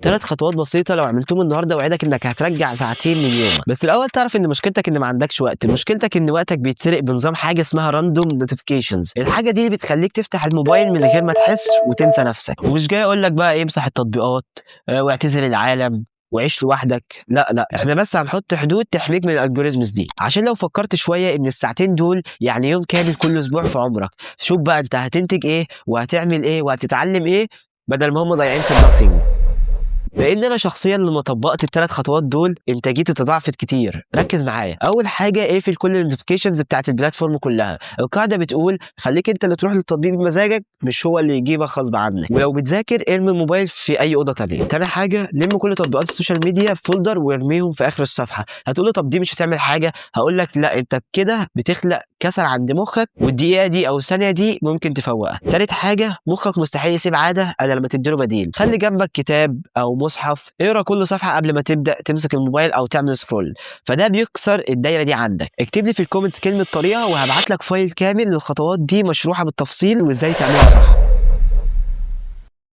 3 خطوات بسيطة لو عملتهم النهارده اوعدك انك هترجع ساعتين من يومك. بس الاول تعرف ان مشكلتك ان ما عندكش وقت، مشكلتك ان وقتك بيتسرق بنظام حاجة اسمها random notifications. الحاجة دي بتخليك تفتح الموبايل من غير ما تحس وتنسى نفسك. ومش جاي اقول لك بقى امسح التطبيقات واعتزل العالم وعيش لوحدك، لا لا، احنا بس هنحط حدود تحميك من ال algorithms دي. عشان لو فكرت شوية ان الساعتين دول يعني يوم كامل كل اسبوع في عمرك، شوف بقى انت هتنتج ايه وهتعمل ايه وهتتعلم ايه بدل ما هم ضايعين في ال nothing. لان انا شخصيا لما طبقت الثلاث خطوات دول انتاجيتي تضاعفت كتير. ركز معايا. اول حاجة اقفل كل ال notifications بتاعت ال platform كلها. القاعدة بتقول خليك انت اللي تروح للتطبيق بمزاجك، مش هو اللي يجيبك غصب عنك. ولو بتذاكر ارمي الموبايل في اي اوضة تانية. تاني حاجة لم كل تطبيقات ال social media في folder وارميهم في اخر الصفحة. هتقول لي طب دي مش هتعمل حاجة؟ هقول لك لا، انت كده بتخلق كسل عند مخك، والدقيقة دي او الثانية دي ممكن تفوقك. تالت حاجة مخك مستحيل يسيب عادة الا لما تديله بديل. خلي جنبك كتاب او مصحف، اقرا كل صفحة قبل ما تبدا تمسك الموبايل او تعمل scroll، فده بيكسر الدايرة دي عندك. اكتب لي في ال comments كلمة طريقه وهبعت لك file كامل للخطوات دي مشروحه بالتفصيل وازاي تعملها صح.